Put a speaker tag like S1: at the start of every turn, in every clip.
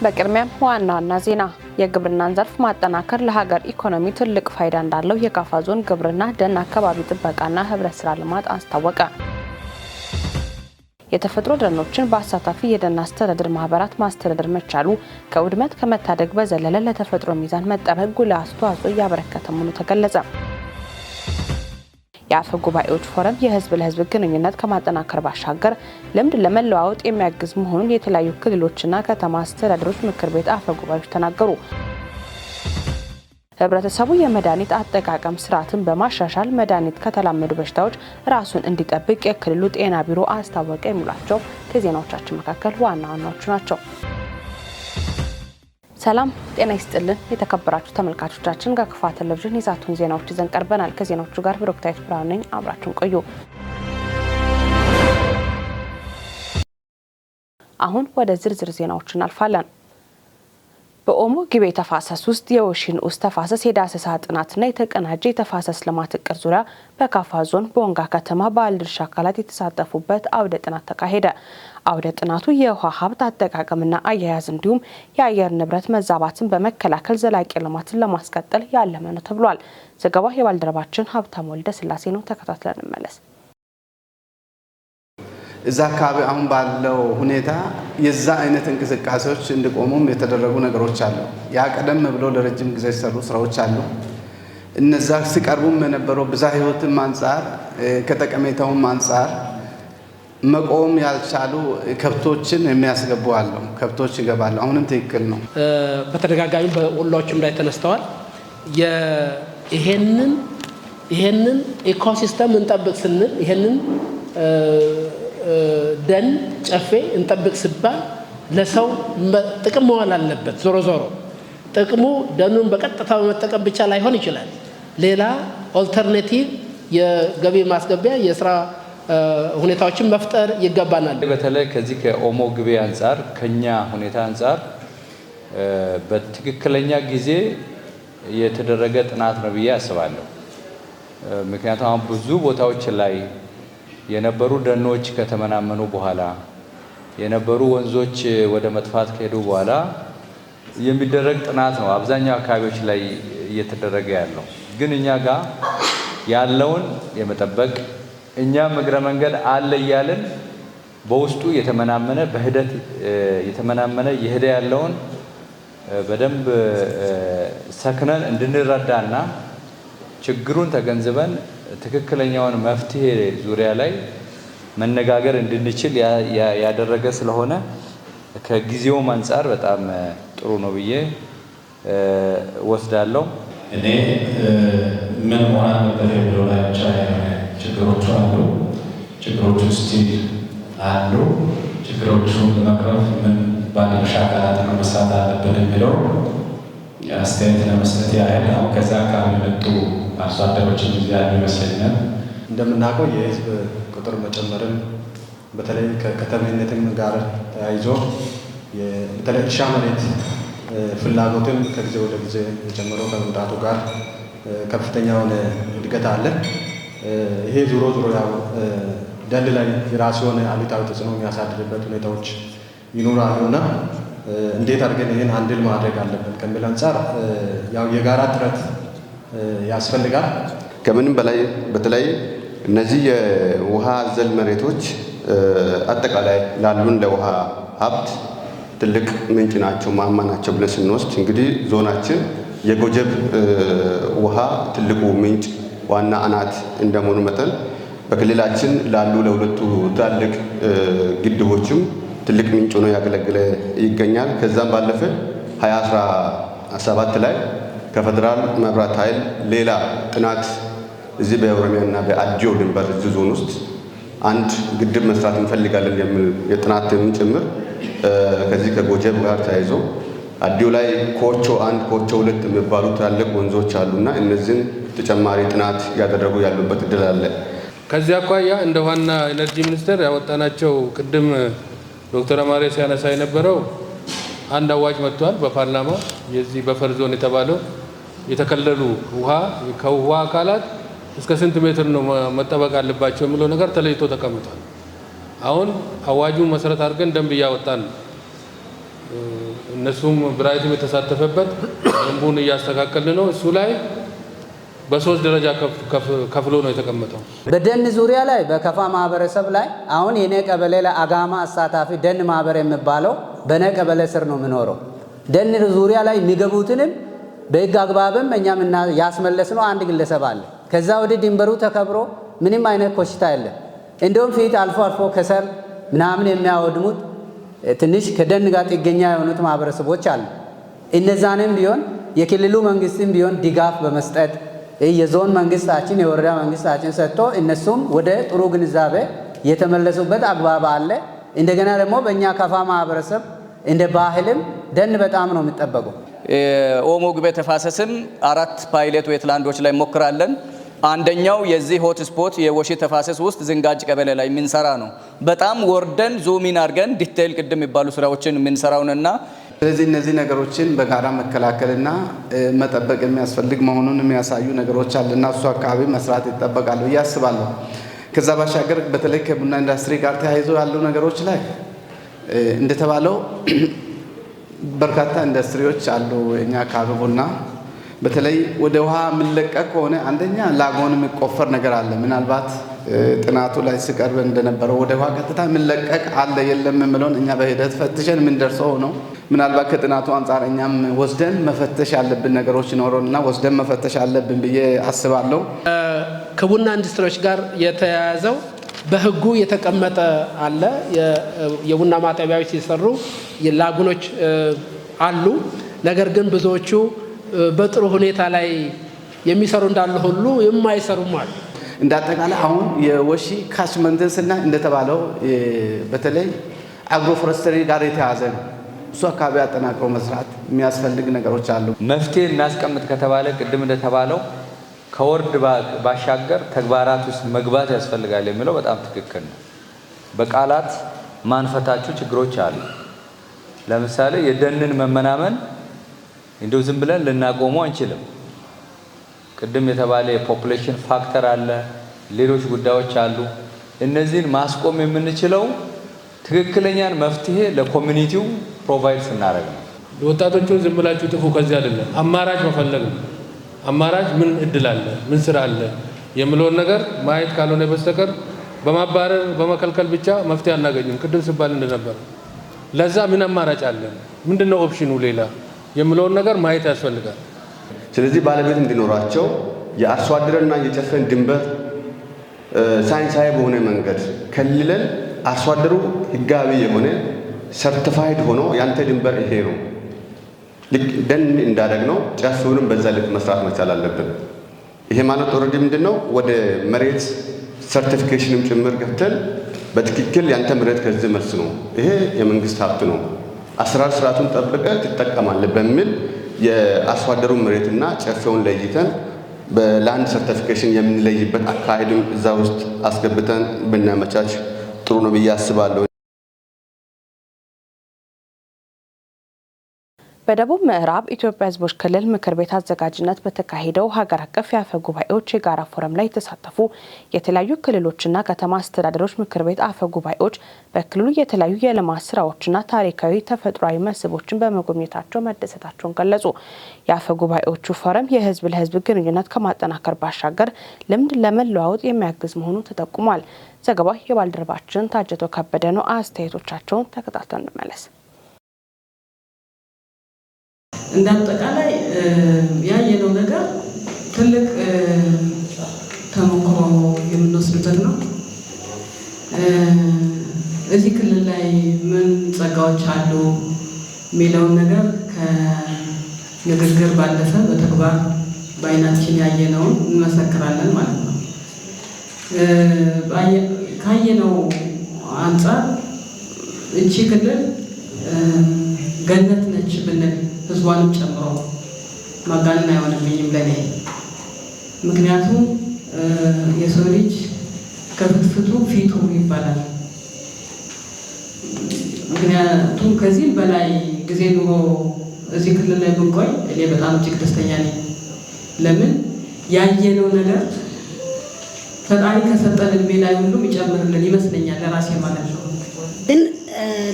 S1: በቅድሚያም ዋና ዋና ዜና። የግብርናን ዘርፍ ማጠናከር ለሀገር ኢኮኖሚ ትልቅ ፋይዳ እንዳለው የካፋ ዞን ግብርና ደን አካባቢ ጥበቃና ህብረት ስራ ልማት አስታወቀ። የተፈጥሮ ደኖችን በአሳታፊ የደን አስተዳደር ማህበራት ማስተዳደር መቻሉ ከውድመት ከመታደግ በዘለለ ለተፈጥሮ ሚዛን መጠበቅ ጉልህ አስተዋጽኦ እያበረከተ መሆኑ ተገለጸ። የአፈ ጉባኤዎች ፎረም የህዝብ ለህዝብ ግንኙነት ከማጠናከር ባሻገር ልምድ ለመለዋወጥ የሚያግዝ መሆኑን የተለያዩ ክልሎችና ከተማ አስተዳደሮች ምክር ቤት አፈ ጉባኤዎች ተናገሩ። ህብረተሰቡ የመድኃኒት አጠቃቀም ስርዓትን በማሻሻል መድኃኒት ከተላመዱ በሽታዎች ራሱን እንዲጠብቅ የክልሉ ጤና ቢሮ አስታወቀ። የሚሏቸው ከዜናዎቻችን መካከል ዋና ዋናዎቹ ናቸው። ሰላም ጤና ይስጥልን የተከበራችሁ ተመልካቾቻችን፣ ከክፋ ቴሌቪዥን የሰዓቱን ዜናዎች ይዘን ቀርበናል። ከዜናዎቹ ጋር ብሩክታዊት ብርሃኑ ነኝ። አብራችሁን ቆዩ። አሁን ወደ ዝርዝር ዜናዎች እናልፋለን። በኦሞ ጊቤ ተፋሰስ ውስጥ የወሺ ንዑስ ተፋሰስ የዳሰሳ ጥናትና የተቀናጀ የተፋሰስ ልማት እቅድ ዙሪያ በካፋ ዞን ቦንጋ ከተማ ባለድርሻ አካላት የተሳተፉበት አውደ ጥናት ተካሄደ። አውደ ጥናቱ የውሃ ሀብት አጠቃቀምና አያያዝ እንዲሁም የአየር ንብረት መዛባትን በመከላከል ዘላቂ ልማትን ለማስቀጠል ያለመ ነው ተብሏል። ዘገባ የባልደረባችን ሀብታም ወልደ ስላሴ ነው። ተከታትለን እንመለስ።
S2: እዛ አካባቢ አሁን ባለው ሁኔታ የዛ አይነት እንቅስቃሴዎች እንዲቆሙም የተደረጉ ነገሮች አሉ። ያ ቀደም ብሎ ለረጅም ጊዜ የተሰሩ ስራዎች አሉ። እነዛ ሲቀርቡም የነበረው ብዝሃ ሕይወትም አንጻር ከጠቀሜታውም አንጻር መቆም ያልቻሉ ከብቶችን የሚያስገቡ አሉ። ከብቶች ይገባሉ። አሁንም ትክክል ነው።
S3: በተደጋጋሚ በወላዎችም ላይ ተነስተዋል። ይሄንን ecosystem እንጠብቅ ስንል፣ ይሄንን ደን ጨፌ እንጠብቅ ሲባል ለሰው ጥቅም መዋል አለበት። ዞሮ ዞሮ ጥቅሙ ደኑን በቀጥታ በመጠቀም ብቻ ላይሆን ይችላል። ሌላ alternative የገቢ ማስገቢያ የስራ ሁኔታዎችን መፍጠር ይገባናል።
S4: በተለይ ከዚህ ከኦሞ ግቤ አንጻር፣ ከኛ ሁኔታ አንጻር በትክክለኛ ጊዜ የተደረገ ጥናት ነው ብዬ አስባለሁ። ምክንያቱም አሁን ብዙ ቦታዎች ላይ የነበሩ ደኖች ከተመናመኑ በኋላ፣ የነበሩ ወንዞች ወደ መጥፋት ከሄዱ በኋላ የሚደረግ ጥናት ነው አብዛኛው አካባቢዎች ላይ እየተደረገ ያለው። ግን እኛ ጋር ያለውን የመጠበቅ፣ እኛም እግረ መንገድ አለ እያልን በውስጡ የተመናመነ፣ በሂደት የተመናመነ እየሄደ ያለውን በደንብ ሰክነን እንድንረዳና ችግሩን ተገንዝበን ትክክለኛውን መፍትሄ ዙሪያ ላይ መነጋገር እንድንችል ያደረገ ስለሆነ ከጊዜውም አንጻር በጣም ጥሩ ነው ብዬ ወስዳለሁ።
S5: እኔ ምን መሆን አለበት የሚለው ላይ ብቻ የሆነ ችግሮቹ አሉ። ችግሮቹ still አሉ። ችግሮቹን ለመቅረፍ ምን ባለድርሻ አካላት ነው መስራት አለብን የሚለው አስተያየት ለመስጠት ያህል፣ አሁን ከዛ አካባቢ የመጡ አርሶ አደሮችን እዚህ ያሉ ይመስለኛል።
S6: እንደምናውቀው የህዝብ ቁጥር መጨመርም በተለይ ከከተሜነትም ጋር ተያይዞ በተለይ እርሻ መሬት ፍላጎትም ከጊዜ ወደ ጊዜ የጨመረው ከመምጣቱ ጋር ከፍተኛ የሆነ እድገት አለ። ይሄ ዞሮ ዞሮ ያው ደን ላይ የራሱ የሆነ አሉታዊ ተጽዕኖ የሚያሳድርበት ሁኔታዎች ይኖራሉ እና እንዴት አድርገን ይህን handle ማድረግ አለብን ከሚል አንጻር ያው የጋራ ጥረት ያስፈልጋል።
S7: ከምንም በላይ በተለይ እነዚህ የውሃ አዘል መሬቶች አጠቃላይ ላሉን ለውሃ ሀብት ትልቅ ምንጭ ናቸው፣ ማማ ናቸው ብለን ስንወስድ፣ እንግዲህ ዞናችን የጎጀብ ውሃ ትልቁ ምንጭ ዋና አናት እንደመሆኑ መጠን በክልላችን ላሉ ለሁለቱ ትላልቅ ግድቦችም ትልቅ ምንጭ ሆኖ ያገለገለ ይገኛል። ከዛም ባለፈ 2017 ላይ ከፌዴራል መብራት ኃይል ሌላ ጥናት እዚህ በኦሮሚያና በአዲዮ ድንበር እዚህ ዞን ውስጥ አንድ ግድብ መስራት እንፈልጋለን የሚል የጥናት ጭምር ከዚህ ከጎጀብ ጋር ተያይዞ አዲዮ ላይ ኮቾ 1፣ ኮቾ 2 የሚባሉ ትላልቅ ወንዞች አሉና እነዚህን ተጨማሪ ጥናት እያደረጉ ያሉበት እድል አለ።
S8: ከዚህ አኳያ እንደ ውሃና ኤነርጂ ሚኒስቴር ያወጣናቸው፣ ቅድም ዶክተር አማሬ ሲያነሳ የነበረው አንድ አዋጅ መጥቷል በፓርላማ። የዚህ buffer zone የተባለው የተከለሉ ውሃ ከውሃ አካላት እስከ ስንት ሜትር ነው መጠበቅ አለባቸው የሚለው ነገር ተለይቶ ተቀምጧል። አሁን አዋጁን መሰረት አድርገን ደንብ እያወጣን ነው። እነሱም ብራይትም የተሳተፈበት ደንቡን እያስተካከልን ነው። እሱ ላይ በሶስት ደረጃ ከፍሎ ነው የተቀመጠው።
S9: በደን ዙሪያ ላይ በከፋ ማህበረሰብ ላይ አሁን የኔ ቀበሌ ላይ አጋማ አሳታፊ ደን ማህበር የሚባለው በኔ ቀበሌ ስር ነው የምኖረው። ደን ዙሪያ ላይ የሚገቡትንም በህግ አግባብም እኛም ያስመለስ ነው አንድ ግለሰብ አለ። ከዛ ወዲህ ድንበሩ ተከብሮ ምንም አይነት ኮሽታ የለም። እንደውም ፊት አልፎ አልፎ ከሰል ምናምን የሚያወድሙት ትንሽ ከደን ጋር ጥገኛ የሆኑት ማህበረሰቦች አሉ። እነዛንም ቢሆን የክልሉ መንግስትም ቢሆን ድጋፍ በመስጠት፣ የዞን መንግስታችን፣ የወረዳ መንግስታችን ሰጥቶ እነሱም ወደ ጥሩ ግንዛቤ የተመለሱበት አግባብ አለ። እንደገና ደግሞ በእኛ ከፋ ማህበረሰብ እንደ ባህልም ደን በጣም ነው የሚጠበቀው።
S10: ኦሞ ግቤ ተፋሰስም አራት pilot wetland ኦች ላይ ሞክራለን። አንደኛው የዚህ hot spot የወሺ ተፋሰስ ውስጥ ዝንጋጅ ቀበሌ ላይ የምንሰራ ነው። በጣም ወርደን zoom in አድርገን detail ቅድም የሚባሉ ስራዎችን የምንሰራውንና
S2: ስለዚህ እነዚህ ነገሮችን በጋራ መከላከልና መጠበቅ የሚያስፈልግ መሆኑን የሚያሳዩ ነገሮች አለና እሱ አካባቢ መስራት ይጠበቃል ብዬ አስባለሁ። ከዛ ባሻገር በተለይ ከቡና ኢንዱስትሪ ጋር ተያይዞ ያሉ ነገሮች ላይ እንደተባለው በርካታ ኢንዱስትሪዎች አሉ። የኛ አካባቢ ቡና በተለይ ወደ ውሃ የሚለቀቅ ከሆነ አንደኛ lagoon የሚቆፈር ነገር አለ። ምናልባት ጥናቱ ላይ ሲቀርብ እንደነበረው ወደ ውሃ ቀጥታ የሚለቀቅ አለ የለም የምለውን እኛ በሂደት ፈትሸን የምንደርሰው ነው። ምናልባት ከጥናቱ አንጻር እኛም ወስደን መፈተሽ ያለብን ነገሮች ይኖሩና ወስደን መፈተሽ አለብን ብዬ አስባለሁ።
S3: ከቡና ኢንዱስትሪዎች ጋር የተያያዘው በህጉ የተቀመጠ አለ። የቡና ማጠቢያዎች ሲሰሩ lagoon ኦች አሉ። ነገር ግን ብዙዎቹ በጥሩ ሁኔታ ላይ የሚሰሩ እንዳሉ ሁሉ የማይሰሩም አሉ።
S2: እንደ አጠቃላይ አሁን የወሺ catchment ን ስናይ እንደተባለው በተለይ agroforestry ጋር የተያዘ ነው። እሱ አካባቢ አጠናክሮ መስራት የሚያስፈልግ ነገሮች አሉ።
S4: መፍትሄ እናስቀምጥ ከተባለ ቅድም እንደተባለው ከ word ባሻገር ተግባራት ውስጥ መግባት ያስፈልጋል የሚለው በጣም ትክክል ነው። በቃላት ማንፈታቸው ችግሮች አሉ። ለምሳሌ የደንን መመናመን እንደው ዝም ብለን ልናቆመው አንችልም። ቅድም የተባለ የ population factor አለ፣ ሌሎች ጉዳዮች አሉ። እነዚህን ማስቆም የምንችለው ትክክለኛን መፍትሄ ለ community ው provide ስናደርግ ነው።
S8: ወጣቶቹን ዝም ብላችሁ ጥፉ ከዚህ አይደለም፣ አማራጭ መፈለግ ነው። አማራጭ ምን እድል አለ፣ ምን ስራ አለ የሚለውን ነገር ማየት ካልሆነ በስተቀር በማባረር በመከልከል ብቻ መፍትሄ አናገኝም። ቅድም ሲባል እንደነበረ ለዛ ምን አማራጭ አለ፣ ምንድነው option ኑ ሌላ የሚለውን ነገር ማየት ያስፈልጋል።
S7: ስለዚህ ባለቤት እንዲኖራቸው የአርሶ አደርና የጨፌን ድንበር ሳይንሳዊ በሆነ መንገድ ከልለን አርሶ አደሩ ህጋዊ የሆነ certified ሆኖ ያንተ ድንበር ይሄ ነው፣ ልክ ደን እንዳደረግነው ጨፌውንም በዛ ልክ መስራት መቻል አለብን። ይሄ ማለት already ምንድነው ወደ መሬት certification ም ጭምር ገብተን በትክክል ያንተ መሬት ከዚህ መልስ ነው፣ ይሄ የመንግስት ሀብት ነው፣ አሰራር ስርዓቱን ጠብቀህ ትጠቀማለህ በሚል የአርሶ አደሩን መሬትና ጨፌውን ለይተን በ land certification የምንለይበት አካሄድም እዛ ውስጥ አስገብተን ብናመቻች ጥሩ ነው ብዬ አስባለሁ።
S1: በደቡብ ምዕራብ ኢትዮጵያ ሕዝቦች ክልል ምክር ቤት አዘጋጅነት በተካሄደው ሀገር አቀፍ የአፈ ጉባኤዎች የጋራ ፎረም ላይ የተሳተፉ የተለያዩ ክልሎችና ከተማ አስተዳደሮች ምክር ቤት አፈ ጉባኤዎች በክልሉ የተለያዩ የልማት ስራዎችና ታሪካዊ ተፈጥሯዊ መስህቦችን በመጎብኘታቸው መደሰታቸውን ገለጹ። የአፈ ጉባኤዎቹ ፎረም የህዝብ ለህዝብ ግንኙነት ከማጠናከር ባሻገር ልምድ ለመለዋወጥ የሚያግዝ መሆኑ ተጠቁሟል። ዘገባው የባልደረባችን ታጀቶ ከበደ ነው። አስተያየቶቻቸውን ተከታትለን እንመለስ።
S11: እንደ አጠቃላይ ያየነው ነገር ትልቅ ተሞክሮ የምንወስድበት ነው። እዚህ ክልል ላይ ምን ጸጋዎች አሉ የሚለውን ነገር ከንግግር ባለፈ በተግባር በአይናችን ያየነውን እንመሰክራለን ማለት ነው። ካየነው አንጻር እቺ ክልል ገነት ነች ብንል ህዝቧንም ጨምሮ ማጋነን አይሆንብኝም ለኔ። ምክንያቱም የሰው ልጅ ከፍትፍቱ ፊቱ ይባላል። ምክንያቱም ከዚህ በላይ ጊዜ ኑሮ እዚህ ክልል ላይ ብንቆይ እኔ በጣም እጅግ ደስተኛ ነኝ። ለምን ያየነው ነገር ፈጣሪ ከሰጠን እድሜ ላይ ሁሉም ይጨምርልን ይመስለኛል፣ ለራሴ ማለት ነው።
S12: ግን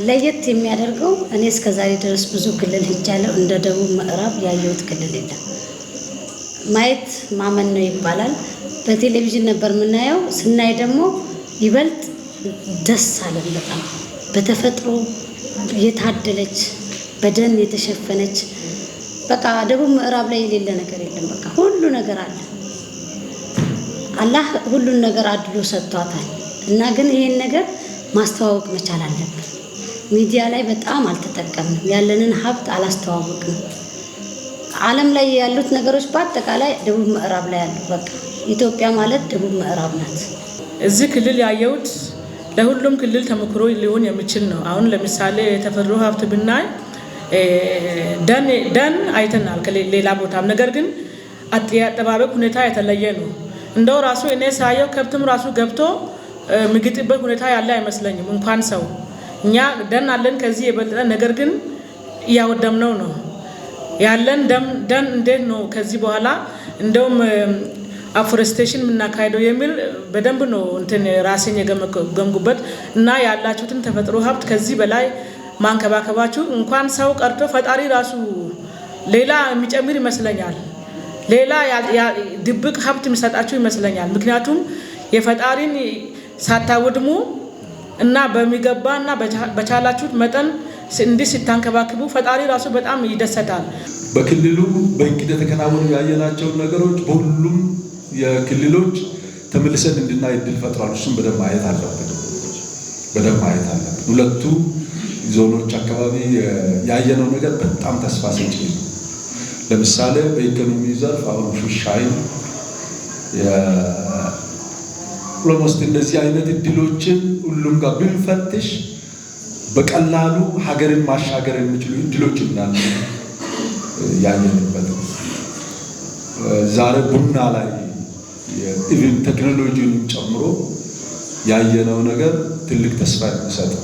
S12: ለየት የሚያደርገው እኔ እስከዛሬ ድረስ ብዙ ክልል ሄጃለሁ። እንደ ደቡብ ምዕራብ ያየሁት ክልል የለም። ማየት ማመን ነው ይባላል። በቴሌቪዥን ነበር የምናየው። ስናይ ደግሞ ይበልጥ ደስ አለን። በጣም በተፈጥሮ የታደለች፣ በደን የተሸፈነች፣ በቃ ደቡብ ምዕራብ ላይ የሌለ ነገር የለም። በቃ ሁሉ ነገር አለ። አላህ ሁሉን ነገር አድሎ ሰጥቷታል። እና ግን ይሄን ነገር ማስተዋወቅ መቻል አለብን። ሚዲያ ላይ በጣም አልተጠቀምንም። ያለንን ሀብት አላስተዋወቅንም። ዓለም ላይ ያሉት ነገሮች በአጠቃላይ ደቡብ ምዕራብ ላይ ያሉ፣ በቃ ኢትዮጵያ ማለት ደቡብ ምዕራብ ናት።
S13: እዚህ ክልል ያየሁት ለሁሉም ክልል ተሞክሮ ሊሆን የሚችል ነው። አሁን ለምሳሌ የተፈጥሮ ሀብት ብናይ ደን አይተናል ከሌላ ቦታም፣ ነገር ግን የአጠባበቅ ሁኔታ የተለየ ነው። እንደው ራሱ እኔ ሳየው ከብትም ራሱ ገብቶ የሚግጥበት ሁኔታ ያለ አይመስለኝም። እንኳን ሰው። እኛ ደን አለን ከዚህ የበለጠ፣ ነገር ግን እያወደምነው ነው ያለን ደን። እንዴት ነው ከዚህ በኋላ እንደውም afforestation የምናካሄደው የሚል በደንብ ነው እንትን ራሴን የገመገምኩበት። እና ያላችሁትን ተፈጥሮ ሀብት ከዚህ በላይ ማንከባከባችሁ እንኳን ሰው ቀርቶ ፈጣሪ ራሱ ሌላ የሚጨምር ይመስለኛል። ሌላ ድብቅ ሀብት የሚሰጣችሁ ይመስለኛል። ምክንያቱም የፈጣሪን ሳታወድሙ እና በሚገባ እና በቻላችሁት መጠን እንዲህ ሲታንከባክቡ ፈጣሪ ራሱ በጣም ይደሰታል።
S14: በክልሉ በእቅድ የተከናወኑ ያየናቸውን ነገሮች በሁሉም የክልሎች ተመልሰን እንድናይ እድል ፈጥሯል። እሱም በደንብ ማየት አለብን፣ በደንብ ማየት አለብን። ሁለቱ ዞኖች አካባቢ ያየነው ነገር በጣም ተስፋ ሰጪ ነው። ለምሳሌ በኢኮኖሚ ዘርፍ አሁን ሹሻይን almost እንደዚህ አይነት እድሎችን ሁሉም ጋር ብንፈትሽ በቀላሉ ሀገርን ማሻገር የሚችሉ እድሎች እንዳሉ ያየንበት ነው። ዛሬ ቡና ላይ even ቴክኖሎጂውንም ጨምሮ ያየነው ነገር ትልቅ ተስፋ የሚሰጥ ነው።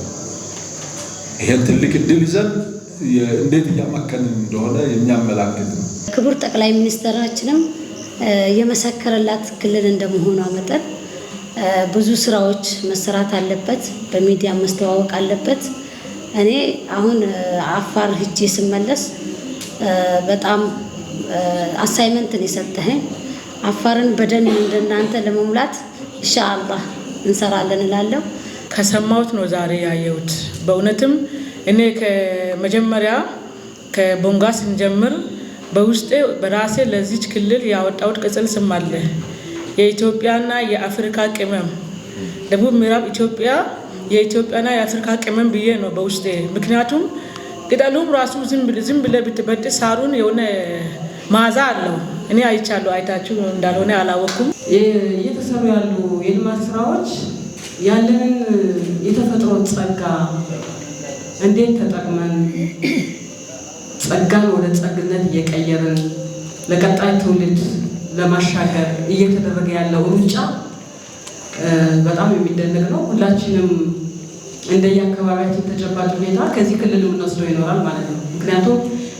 S14: ይሄን ትልቅ እድል ይዘን እንዴት እያመከንን እንደሆነ የሚያመላክት ነው።
S12: ክቡር ጠቅላይ ሚኒስትራችንም የመሰከረላት ክልል እንደመሆኗ መጠን ብዙ ስራዎች መሰራት አለበት፣ በሚዲያ መስተዋወቅ አለበት። እኔ አሁን አፋር ሂጄ ስመለስ በጣም assignment ን የሰጠኸኝ አፋርን በደን እንደናንተ ለመሙላት ኢንሻአላህ እንሰራለን እላለሁ።
S13: ከሰማሁት ነው ዛሬ ያየሁት። በእውነትም እኔ ከመጀመሪያ ከቦንጋ ስንጀምር በውስጤ በራሴ ለዚች ክልል ያወጣሁት ቅጽል ስም አለ። የኢትዮጵያና የአፍሪካ ቅመም፣ ደቡብ ምዕራብ ኢትዮጵያ የኢትዮጵያና የአፍሪካ ቅመም ብዬ ነው በውስጤ። ምክንያቱም ቅጠሉም ራሱ ዝም ብለህ ብትበጥስ ሳሩን የሆነ መዓዛ አለው። እኔ አይቻለሁ። አይታችሁ እንዳልሆነ አላወቅኩም።
S11: እየተሰሩ ያሉ የልማት ስራዎች ያለንን የተፈጥሮ ጸጋ እንዴት ተጠቅመን ጸጋን ወደ ጸግነት እየቀየርን ለቀጣይ ትውልድ ለማሻገር እየተደረገ ያለው ሩጫ በጣም የሚደነቅ ነው። ሁላችንም እንደየአካባቢያችን ተጨባጭ ሁኔታ ከዚህ ክልል የምንወስደው ይኖራል ማለት ነው። ምክንያቱም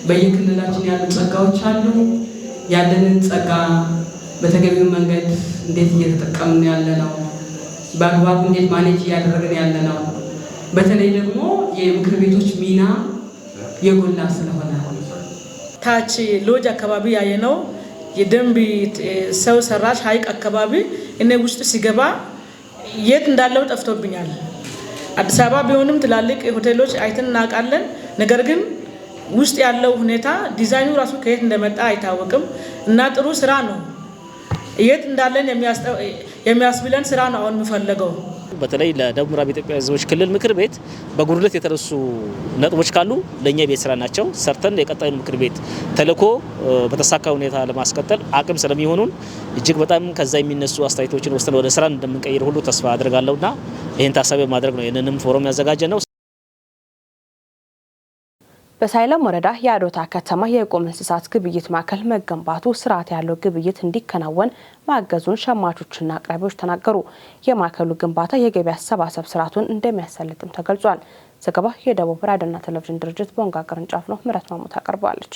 S11: በየክልላችን ያሉ ጸጋዎች አሉ። ያለንን ጸጋ በተገቢው መንገድ እንዴት እየተጠቀምን ያለ ነው፣ በአግባቡ እንዴት manage እያደረግን ያለ ነው። በተለይ ደግሞ የምክር ቤቶች ሚና የጎላ ስለሆነ
S13: ታች ሎጅ አካባቢ ያየነው የደንብ ሰው ሰራሽ ሐይቅ አካባቢ እኔ ውስጥ ሲገባ የት እንዳለው ጠፍቶብኛል። አዲስ አበባ ቢሆንም ትላልቅ ሆቴሎች አይተን እናውቃለን። ነገር ግን ውስጥ ያለው ሁኔታ ዲዛይኑ ራሱ ከየት እንደመጣ አይታወቅም እና ጥሩ ስራ ነው። የት እንዳለን የሚያስብለን ስራ ነው አሁን የምፈለገው።
S15: በተለይ ለደቡብ ምዕራብ ኢትዮጵያ ሕዝቦች ክልል ምክር ቤት በጉድለት የተነሱ ነጥቦች ካሉ ለእኛ የቤት ስራ ናቸው። ሰርተን የቀጣዩን ምክር ቤት ተልዕኮ በተሳካ ሁኔታ ለማስቀጠል አቅም ስለሚሆኑን እጅግ በጣም ከዛ የሚነሱ አስተያየቶችን ወስደን ወደ ስራ እንደምንቀይር ሁሉ ተስፋ አድርጋለሁና ይህን ታሳቢ በማድረግ ነው ይህንንም ፎረም ያዘጋጀ ነው።
S1: በሳይለም ወረዳ የአዶታ ከተማ የቁም እንስሳት ግብይት ማዕከል መገንባቱ ስርዓት ያለው ግብይት እንዲከናወን ማገዙን ሸማቾችና አቅራቢዎች ተናገሩ። የማዕከሉ ግንባታ የገበያ አሰባሰብ ስርዓቱን እንደሚያሳልጥም ተገልጿል። ዘገባ የደቡብ ራዲዮና ቴሌቪዥን ድርጅት ቦንጋ ቅርንጫፍ ነው። ምህረት ማሞት አቀርበዋለች።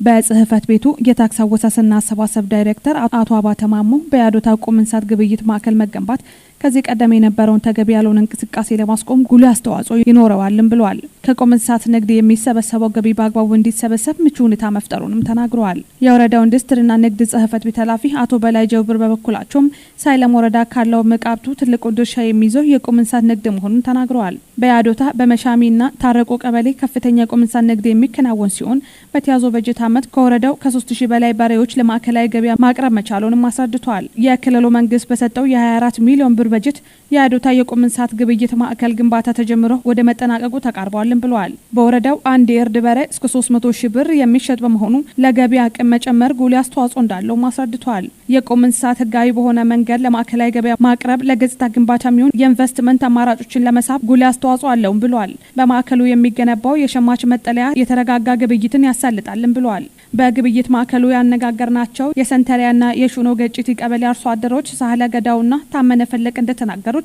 S16: በጽህፈት ቤቱ የታክስ አወሳሰንና አሰባሰብ ዳይሬክተር አቶ አባተ ማሞ በያዶታ ቁም እንስሳት ግብይት ማዕከል መገንባት ከዚህ ቀደም የነበረውን ተገቢ ያልሆነ እንቅስቃሴ ለማስቆም ጉልህ አስተዋጽኦ ይኖረዋልም ብለዋል። ከቁም እንስሳት ንግድ የሚሰበሰበው ገቢ በአግባቡ እንዲሰበሰብ ምቹ ሁኔታ መፍጠሩንም ተናግረዋል። የወረዳው ኢንዱስትሪና ንግድ ጽሕፈት ቤት ኃላፊ አቶ በላይ ጀብር በበኩላቸውም ሳይለም ወረዳ ካለው እምቅ ሀብቱ ትልቁን ድርሻ የሚይዘው የቁም እንስሳት ንግድ መሆኑን ተናግረዋል። በያዶታ በመሻሚና ታረቆ ቀበሌ ከፍተኛ የቁም እንስሳት ንግድ የሚከናወን ሲሆን በተያዘው በጀት ዓመት ከወረዳው ከ3000 በላይ በሬዎች ለማዕከላዊ ገበያ ማቅረብ መቻሉንም አስረድተዋል። የክልሉ መንግስት በሰጠው የ24 ሚሊዮን ብር በጀት የያዶታ የቁም እንስሳት ግብይት ማዕከል ግንባታ ተጀምሮ ወደ መጠናቀቁ ተቃርቧልም ብለዋል። በወረዳው አንድ የእርድ በሬ እስከ 300 ሺህ ብር የሚሸጥ በመሆኑ ለገቢ አቅም መጨመር ጉልህ አስተዋጽኦ እንዳለው አስረድተዋል። የቁም እንስሳት ህጋዊ በሆነ መንገድ ለማዕከላዊ ገበያ ማቅረብ ለገጽታ ግንባታ የሚሆን የኢንቨስትመንት አማራጮችን ለመሳብ ጉልህ አስተዋጽኦ አለውም ብለዋል። በማዕከሉ የሚገነባው የሸማች መጠለያ የተረጋጋ ግብይትን ያሳልጣልም ብለዋል። በግብይት ማዕከሉ ያነጋገርናቸው የሰንተሪያና የሹኖ ገጭቲ ቀበሌ አርሶ አደሮች ሳህለ ገዳውና ታመነ ፈለቅ እንደተናገሩት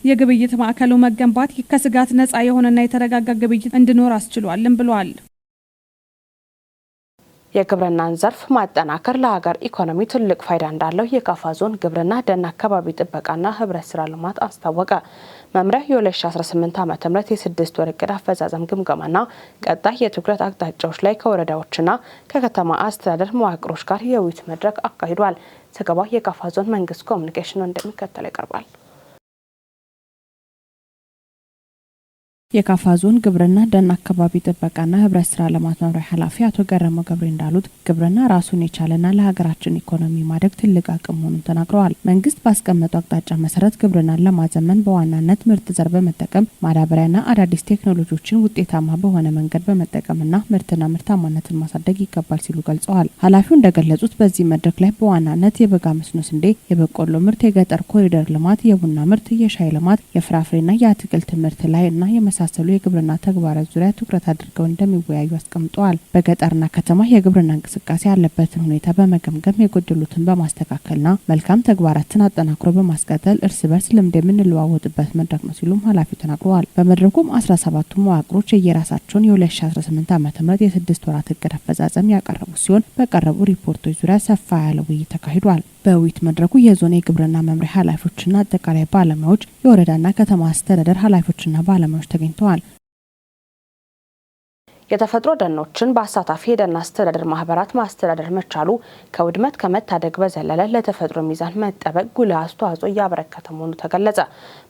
S16: የግብይት ማዕከሉ መገንባት ከስጋት ነጻ የሆነና የተረጋጋ ግብይት እንዲኖር አስችሏልም ብለዋል።
S1: የግብርናን ዘርፍ ማጠናከር ለሀገር ኢኮኖሚ ትልቅ ፋይዳ እንዳለው የካፋ ዞን ግብርና ደን አካባቢ ጥበቃና ህብረት ስራ ልማት አስታወቀ። መምሪያው የ2018 ዓ.ም የስድስት ወር እቅድ አፈጻጸም ግምገማና ቀጣይ የትኩረት አቅጣጫዎች ላይ ከወረዳዎችና ከከተማ አስተዳደር መዋቅሮች ጋር የውይይት መድረክ አካሂዷል። ዘገባው የካፋ ዞን መንግስት ኮሚኒኬሽን እንደሚከተለው ይቀርባል። የካፋ ዞን ግብርና ደን አካባቢ ጥበቃና ህብረት ስራ ልማት መምሪያ ኃላፊ አቶ ገረመው ገብሬ እንዳሉት ግብርና ራሱን የቻለና ለሀገራችን ኢኮኖሚ ማደግ ትልቅ አቅም መሆኑን ተናግረዋል። መንግስት ባስቀመጠው አቅጣጫ መሰረት ግብርናን ለማዘመን በዋናነት ምርጥ ዘር በመጠቀም ማዳበሪያና አዳዲስ ቴክኖሎጂዎችን ውጤታማ በሆነ መንገድ በመጠቀምና ምርትና ምርታማነትን ማሳደግ ይገባል ሲሉ ገልጸዋል። ኃላፊው እንደገለጹት በዚህ መድረክ ላይ በዋናነት የበጋ መስኖ ስንዴ፣ የበቆሎ ምርት፣ የገጠር ኮሪደር ልማት፣ የቡና ምርት፣ የሻይ ልማት፣ የፍራፍሬና የአትክልት ምርት ላይ እና የመሳሰሉ የግብርና ተግባራት ዙሪያ ትኩረት አድርገው እንደሚወያዩ አስቀምጠዋል። በገጠርና ከተማ የግብርና እንቅስቃሴ ያለበትን ሁኔታ በመገምገም የጎደሉትን በማስተካከልና መልካም ተግባራትን አጠናክሮ በማስቀጠል እርስ በርስ ልምድ የምንለዋወጥበት መድረክ ነው ሲሉም ኃላፊው ተናግረዋል። በመድረኩም 17ቱ መዋቅሮች የየራሳቸውን የ2018 ዓ.ም የስድስት ወራት እቅድ አፈጻጸም ያቀረቡ ሲሆን በቀረቡ ሪፖርቶች ዙሪያ ሰፋ ያለ ውይይት ተካሂዷል። በውይይት መድረኩ የዞን የግብርና መምሪያ ኃላፊዎችና አጠቃላይ ባለሙያዎች፣ የወረዳና ከተማ አስተዳደር ኃላፊዎችና ባለሙያዎች ተገኝተዋል። የተፈጥሮ ደኖችን በአሳታፊ የደን አስተዳደር ማህበራት ማስተዳደር መቻሉ ከውድመት ከመታደግ በዘለለ ለተፈጥሮ ሚዛን መጠበቅ ጉልህ አስተዋጽኦ እያበረከተ መሆኑ ተገለጸ።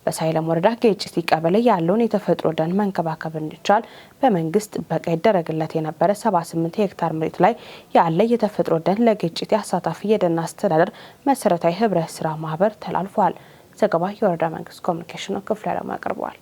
S1: በሳይለም ወረዳ ጌጭቲ ቀበሌ ያለውን የተፈጥሮ ደን መንከባከብ እንዲቻል በመንግስት ጥበቃ ይደረግለት የነበረ 78 ሄክታር መሬት ላይ ያለ የተፈጥሮ ደን ለጌጭቲ አሳታፊ የደን አስተዳደር መሰረታዊ ህብረት ስራ ማህበር ተላልፏል። ዘገባ የወረዳ መንግስት ኮሚኒኬሽን ክፍለ ዓለም አቅርበዋል።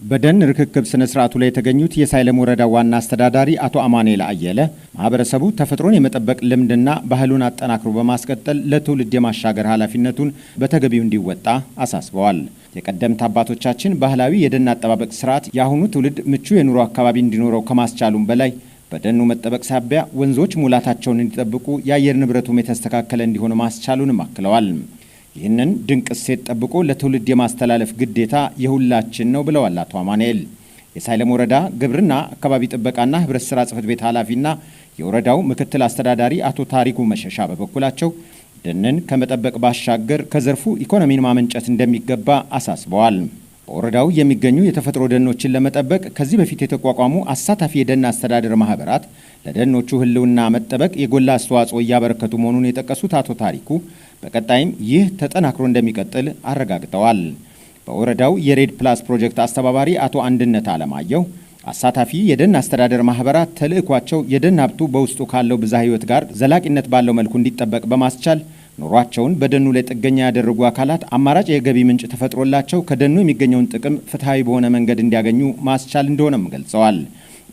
S17: በደን ርክክብ ስነ ስርዓቱ ላይ የተገኙት የሳይለም ወረዳ ዋና አስተዳዳሪ አቶ አማኑኤል አየለ ማህበረሰቡ ተፈጥሮን የመጠበቅ ልምድና ባህሉን አጠናክሮ በማስቀጠል ለትውልድ የማሻገር ኃላፊነቱን በተገቢው እንዲወጣ አሳስበዋል። የቀደምት አባቶቻችን ባህላዊ የደን አጠባበቅ ስርዓት የአሁኑ ትውልድ ምቹ የኑሮ አካባቢ እንዲኖረው ከማስቻሉም በላይ በደኑ መጠበቅ ሳቢያ ወንዞች ሙላታቸውን እንዲጠብቁ የአየር ንብረቱም የተስተካከለ እንዲሆን ማስቻሉንም አክለዋል። ይህንን ድንቅ እሴት ጠብቆ ለትውልድ የማስተላለፍ ግዴታ የሁላችን ነው ብለዋል አቶ አማኑኤል። የሳይለም ወረዳ ግብርና አካባቢ ጥበቃና ህብረት ስራ ጽሕፈት ቤት ኃላፊና የወረዳው ምክትል አስተዳዳሪ አቶ ታሪኩ መሸሻ በበኩላቸው ደንን ከመጠበቅ ባሻገር ከዘርፉ ኢኮኖሚን ማመንጨት እንደሚገባ አሳስበዋል። በወረዳው የሚገኙ የተፈጥሮ ደኖችን ለመጠበቅ ከዚህ በፊት የተቋቋሙ አሳታፊ የደን አስተዳደር ማህበራት ለደኖቹ ህልውና መጠበቅ የጎላ አስተዋጽኦ እያበረከቱ መሆኑን የጠቀሱት አቶ ታሪኩ በቀጣይም ይህ ተጠናክሮ እንደሚቀጥል አረጋግጠዋል። በወረዳው የሬድ ፕላስ ፕሮጀክት አስተባባሪ አቶ አንድነት አለማየሁ አሳታፊ የደን አስተዳደር ማህበራት ተልዕኳቸው የደን ሀብቱ በውስጡ ካለው ብዝሃ ህይወት ጋር ዘላቂነት ባለው መልኩ እንዲጠበቅ በማስቻል ኑሯቸውን በደኑ ላይ ጥገኛ ያደረጉ አካላት አማራጭ የገቢ ምንጭ ተፈጥሮላቸው ከደኑ የሚገኘውን ጥቅም ፍትሐዊ በሆነ መንገድ እንዲያገኙ ማስቻል እንደሆነም ገልጸዋል።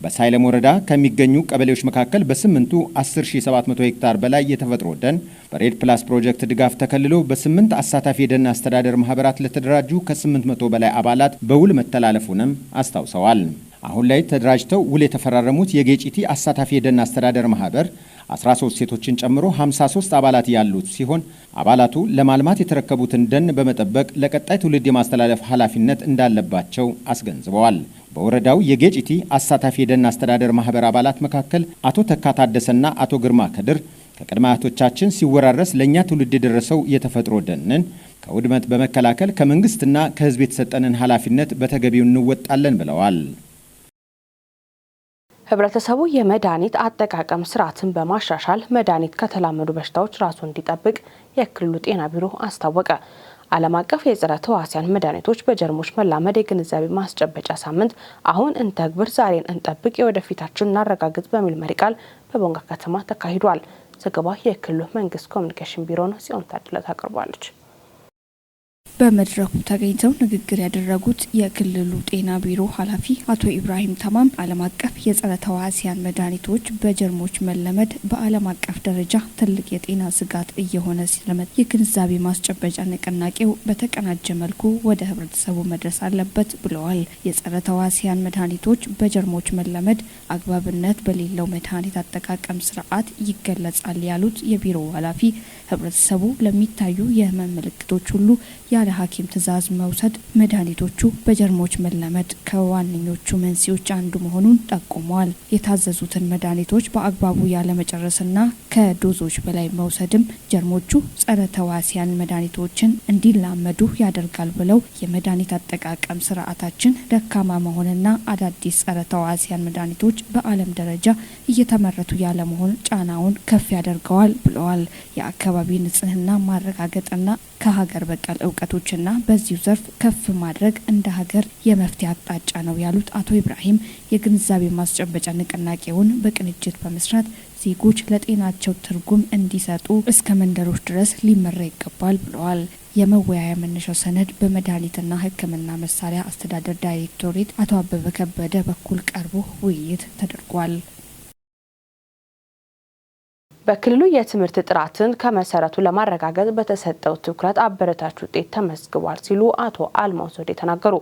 S17: በሳይለም ወረዳ ከሚገኙ ቀበሌዎች መካከል በስምንቱ 10700 ሄክታር በላይ የተፈጥሮ ደን በሬድ ፕላስ ፕሮጀክት ድጋፍ ተከልሎ በስምንት አሳታፊ የደን አስተዳደር ማህበራት ለተደራጁ ከ800 በላይ አባላት በውል መተላለፉንም አስታውሰዋል። አሁን ላይ ተደራጅተው ውል የተፈራረሙት የጌጭቲ አሳታፊ የደን አስተዳደር ማህበር 13 ሴቶችን ጨምሮ 53 አባላት ያሉት ሲሆን አባላቱ ለማልማት የተረከቡትን ደን በመጠበቅ ለቀጣይ ትውልድ የማስተላለፍ ኃላፊነት እንዳለባቸው አስገንዝበዋል። በወረዳው የጌጭቲ አሳታፊ የደን አስተዳደር ማህበር አባላት መካከል አቶ ተካ ታደሰና አቶ ግርማ ከድር ከቅድመ አያቶቻችን ሲወራረስ ለእኛ ትውልድ የደረሰው የተፈጥሮ ደንን ከውድመት በመከላከል ከመንግስትና ከህዝብ የተሰጠንን ኃላፊነት በተገቢው እንወጣለን ብለዋል።
S1: ህብረተሰቡ የመድኃኒት አጠቃቀም ስርዓትን በማሻሻል መድኃኒት ከተላመዱ በሽታዎች ራሱን እንዲጠብቅ የክልሉ ጤና ቢሮ አስታወቀ። ዓለም አቀፍ የጸረ ተዋሲያን መድኃኒቶች በጀርሞች መላመድ የግንዛቤ ማስጨበጫ ሳምንት አሁን እንተግብር፣ ዛሬን እንጠብቅ፣ የወደፊታችን እናረጋግጥ በሚል መሪ ቃል በቦንጋ ከተማ ተካሂዷል። ዘገባ የክልሉ መንግስት ኮሚኒኬሽን ቢሮ ነው። ጽዮን ታደለ ታቀርባለች።
S18: በመድረኩ ተገኝተው ንግግር ያደረጉት የክልሉ ጤና ቢሮ ኃላፊ አቶ ኢብራሂም ተማም ዓለም አቀፍ የጸረ ተዋሲያን መድኃኒቶች በጀርሞች መለመድ በዓለም አቀፍ ደረጃ ትልቅ የጤና ስጋት እየሆነ ስለመጣ የግንዛቤ ማስጨበጫ ንቅናቄው በተቀናጀ መልኩ ወደ ህብረተሰቡ መድረስ አለበት ብለዋል። የጸረ ተዋሲያን መድኃኒቶች በጀርሞች መለመድ አግባብነት በሌለው መድኃኒት አጠቃቀም ስርዓት ይገለጻል ያሉት የቢሮው ኃላፊ ህብረተሰቡ ለሚታዩ የህመም ምልክቶች ሁሉ ያለ ሐኪም ትዕዛዝ መውሰድ መድኃኒቶቹ በጀርሞች መለመድ ከዋነኞቹ መንስኤዎች አንዱ መሆኑን ጠቁመዋል። የታዘዙትን መድኃኒቶች በአግባቡ ያለመጨረስና ከዶዞች በላይ መውሰድም ጀርሞቹ ጸረ ተዋሲያን መድኃኒቶችን እንዲላመዱ ያደርጋል ብለው የመድኃኒት አጠቃቀም ስርዓታችን ደካማ መሆንና አዳዲስ ጸረ ተዋሲያን መድኃኒቶች በዓለም ደረጃ እየተመረቱ ያለመሆን ጫናውን ከፍ ያደርገዋል ብለዋል። የአካባቢ ንጽህና ማረጋገጥና ከሀገር በቀል እውቀቶችና በዚሁ ዘርፍ ከፍ ማድረግ እንደ ሀገር የመፍትሄ አቅጣጫ ነው ያሉት አቶ ኢብራሂም የግንዛቤ ማስጨበጫ ንቅናቄውን በቅንጅት በመስራት ዜጎች ለጤናቸው ትርጉም እንዲሰጡ እስከ መንደሮች ድረስ ሊመራ ይገባል ብለዋል። የመወያያ መነሻው ሰነድ በመድኃኒትና ሕክምና መሳሪያ አስተዳደር ዳይሬክቶሬት አቶ አበበ ከበደ በኩል ቀርቦ ውይይት ተደርጓል።
S1: በክልሉ የትምህርት ጥራትን ከመሰረቱ ለማረጋገጥ በተሰጠው ትኩረት አበረታች ውጤት ተመዝግቧል ሲሉ አቶ አልማው ዘውዴ ተናገሩ።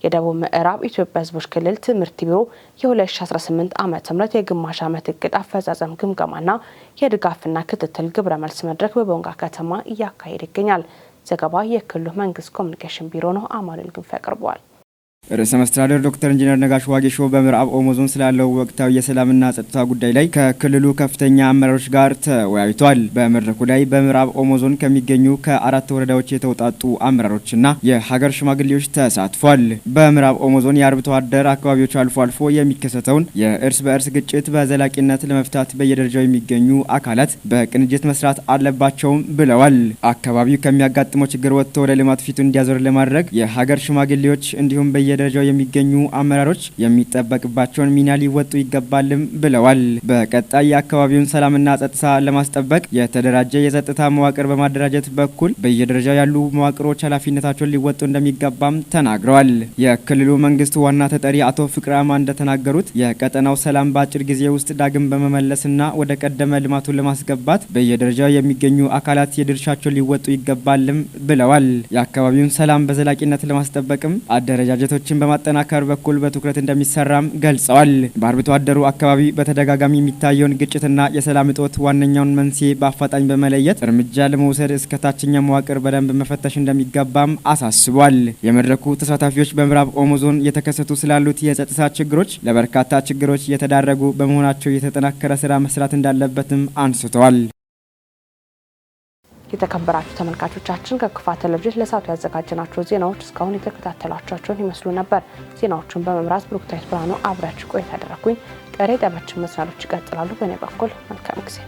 S1: የደቡብ ምዕራብ ኢትዮጵያ ሕዝቦች ክልል ትምህርት ቢሮ የ2018 ዓ.ም የግማሽ ዓመት እቅድ አፈጻጸም ግምገማና የድጋፍና ክትትል ግብረ መልስ መድረክ በቦንጋ ከተማ እያካሄደ ይገኛል። ዘገባ የክልሉ መንግስት ኮሚኒኬሽን ቢሮ ነው። አማኑኤል ግንፍ ያቀርበዋል።
S19: ርዕሰ መስተዳድር ዶክተር ኢንጂነር ነጋሽ ዋጌሾ በምዕራብ ኦሞ ዞን ስላለው ወቅታዊ የሰላምና ጸጥታ ጉዳይ ላይ ከክልሉ ከፍተኛ አመራሮች ጋር ተወያይቷል። በመድረኩ ላይ በምዕራብ ኦሞ ዞን ከሚገኙ ከ4 ወረዳዎች የተውጣጡ አመራሮችና የሀገር ሽማግሌዎች ተሳትፏል። በምዕራብ ኦሞ ዞን የአርብቶ አደር አካባቢዎች አልፎ አልፎ የሚከሰተውን የእርስ በእርስ ግጭት በዘላቂነት ለመፍታት በየደረጃው የሚገኙ አካላት በቅንጅት መስራት አለባቸውም ብለዋል። አካባቢው ከሚያጋጥመው ችግር ወጥቶ ወደ ልማት ፊቱን እንዲያዞር ለማድረግ የሀገር ሽማግሌዎች እንዲሁም በየደረጃው የሚገኙ አመራሮች የሚጠበቅባቸውን ሚና ሊወጡ ይገባልም ብለዋል። በቀጣይ የአካባቢውን ሰላምና ጸጥታ ለማስጠበቅ የተደራጀ የጸጥታ መዋቅር በማደራጀት በኩል በየደረጃው ያሉ መዋቅሮች ኃላፊነታቸውን ሊወጡ እንደሚገባም ተናግረዋል። የክልሉ መንግስት ዋና ተጠሪ አቶ ፍቅረ አማ እንደተናገሩት የቀጠናው ሰላም በአጭር ጊዜ ውስጥ ዳግም በመመለስና ወደ ቀደመ ልማቱን ለማስገባት በየደረጃው የሚገኙ አካላት የድርሻቸውን ሊወጡ ይገባልም ብለዋል። የአካባቢውን ሰላም በዘላቂነት ለማስጠበቅም አደረጃጀቶችን በማጠናከር በኩል በትኩረት እንደሚሰራም ገልጸዋል። በአርብቶ አደሩ አካባቢ በተደጋጋሚ የሚታየውን ግጭትና የሰላም እጦት ዋነኛውን መንስኤ በአፋጣኝ በመለየት እርምጃ ለመውሰድ እስከ ታችኛው መዋቅር በደንብ መፈተሽ እንደሚገባም አሳስቧል። የመድረኩ ተሳታፊዎች በምዕራብ ኦሞ ዞን የተከሰቱ ስላሉት የጸጥታ ችግሮች ለበርካታ ችግሮች የተዳረጉ በመሆናቸው የተጠናከረ ስራ መስራት እንዳለበትም አንስተዋል።
S1: የተከበራችሁ ተመልካቾቻችን ከክፋ ቴሌቪዥን ለሰዓቱ ያዘጋጀናቸው ዜናዎች እስካሁን የተከታተላችኋቸውን ይመስሉ ነበር። ዜናዎቹን በመምራት ብሩክታዊት ብርሃኑ አብራችሁ ቆይታ አደረኩኝ። ቀሪ የጣቢያችን መሰናዶች ይቀጥላሉ። በእኔ በኩል መልካም ጊዜ።